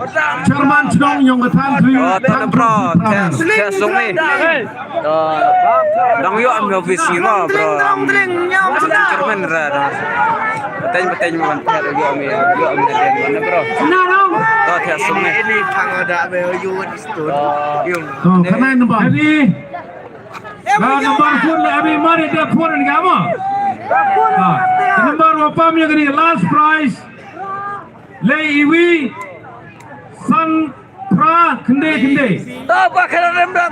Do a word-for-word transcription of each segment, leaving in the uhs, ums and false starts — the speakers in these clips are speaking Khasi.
Chairman chnong yong ka Than Tri. Oh, to bro, te te sung ni. To dang yo am office ni mo bro. Chairman ra. Pateng pateng man te yo am yo am ni bro. To te sung ni. Ini thang ada be yo. To kanai number. Number four la abi mari da four ni gama. Number wa pam ya kani last prize. Lei iwi san pra khyndai khyndai.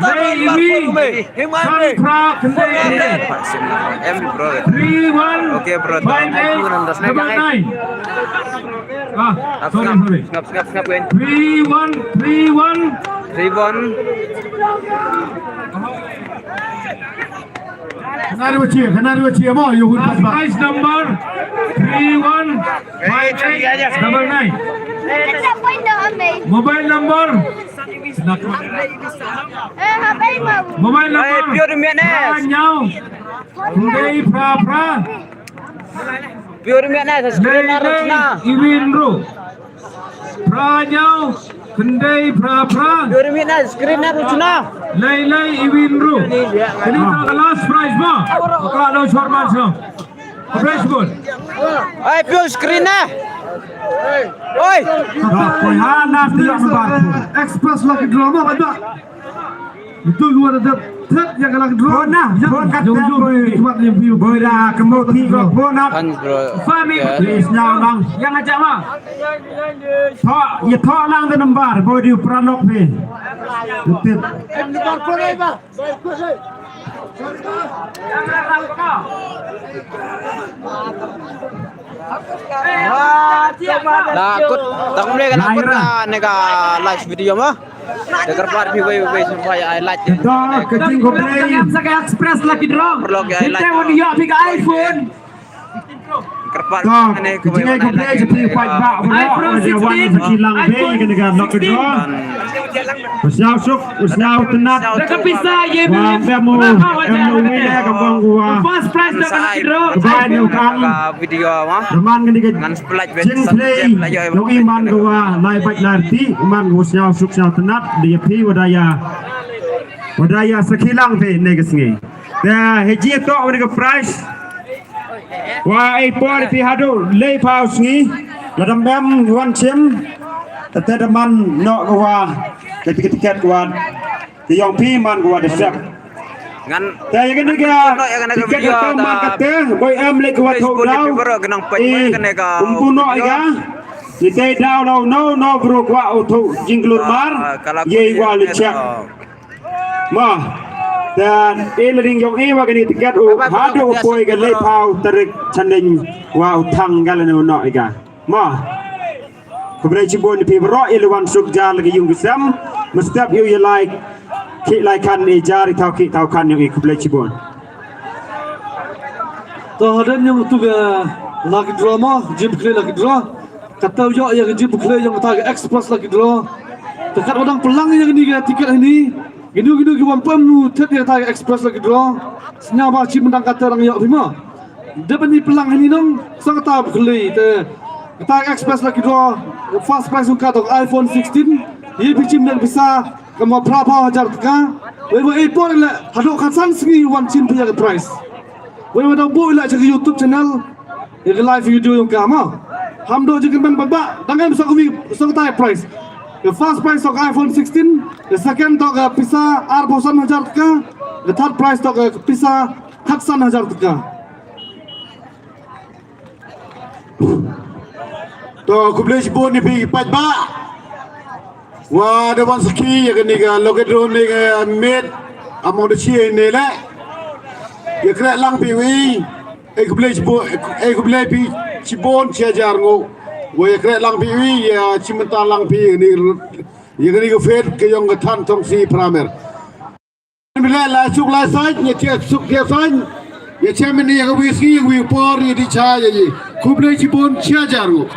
Lei iwi san pra khyndai khyndai. Em bro. Three one. Okay bro. Five eight double nine. Ah, sorry, sorry. Ngap ngap ngap kan. Three one three one. Three one. Kena dua cia, kena dua cia mo, you would pass by. Prize number three one five eight double nine. Mobile number. Mobile number. Pure minutes. Nyau. Khyndai pra pra. Pure minutes. Screen na rutna. Iwin ru. Pra nyau, khyndai pra pra. Pure minutes, screen na rutna. Lei lei iwin ru. Kini ta last prize mo. Ka lo shorman sno. Prize bun. Ai pure screen na. Oi. Ka poi ha na tiak number. Express lucky draw mo ba. Itu luar ada tet yang kena draw. Bona, bona kat boi. Cuma dia view. Boi dah kemau tiga bona. Fahmi. Please now lang. Yang ajak mah. Thok, ya thok lang the number. Boi di peranok ni. Betul. Lah kut tang mle kana kut na ne ka live video ma. Te kyrpad phi wei wei sampai ai like. Dah, kecil kau play. Yang sa ka express lucky draw. Perlu ke ai like. Kita wan ïa phi ka iPhone. Kyrpad. Dah, kecil kau play jadi fight back. Perlu ada wan sekilang be kena ka lucky draw. Sñiaw suk, sñiaw tynnat. Ka pisa ye. Wa bem u, em u wi le ka bong wa. First prize da ka lucky draw. Ka bai ne u kang. Video ma. Ngan splash bet. Jingplay. Ngi man ka wa lai bait lai ti, man ka wa sñiaw suk sñiaw tynnat, da ya phi wa da ya. Wa da ya sakhi lang phi ne ka sngi. Da heji to wa ne ka prize. Wa ei por phi haduh lei phaw sngi. La dam bem wan chim. Te da man no ka wa. Ka tiket wa. Te yong phi man ka wa da sep. Ngan te ya kane ka tiket ka man ka te boi em lei ka wa thok daw. Kum buno ya. Ni te daw daw no no bro kwa u thok jingklur mar. Ye wa le chek. Ma, dan e la ding yong e wa kani tiket u haduh u poi ka lei phaw tarik chanding wa u thang gal ne u no iga. Ma, khublei chibun phi bro e la wan suk jar lagi yung gisam. Mustap yu ya lai ki lai kan e jar i thaw ki thaw kan yong e khublei chibun. To hadan yong tu ga lucky draw ma, jim kle lucky draw. Kata u yoh ya ka jingpynkhlei yong kata ka express lucky draw. Te kat wa dang pynlang ya kani ka tiket hini. Kinu kinu ki wan pynmu thet ya kata ka express lucky draw. Sñiaw ba chi myndang kata dang yoh phi ma. Dep ani pynlang hini nong sa kata pynklei te kata ka express lucky draw. First prize ka tok iPhone sixteen. Ye phi chim dang pisa kama phra phaw hajar taka. Wei wa ei por le hadok khatsan sngi wan chim phi ya ka prize. Wei wa dang bu ila cha ka YouTube channel. Ïa ka live video yong ka ma. Ham do jingkyrmen ba ba dang em sa ka wi sa ka tai prize. Ka first prize to ka iPhone sixteen, ka second to ka pisa arphew san hajar taka, ka third prize to ka pisa khatsan hajar taka. To khublei shibun ïa phi paidbah. Wa da wan sakhi ïa kane ka lucky draw ne ka miet among the chi ne le. Ïa khreh lang phi wi. Ei khublei shibun, ei khublei phi shibun shi hajar nguh. Wa ïa khreh lang phi wi ïa shi mynta lang phi ïa kane ka fet ka yong ka than thong si pramer. Bila la suk la sain ïa che suk ïa sain ïa che mini ïa ka wi si wi por ïa di cha ïa yi. Khublei shibun shi hajar nguh.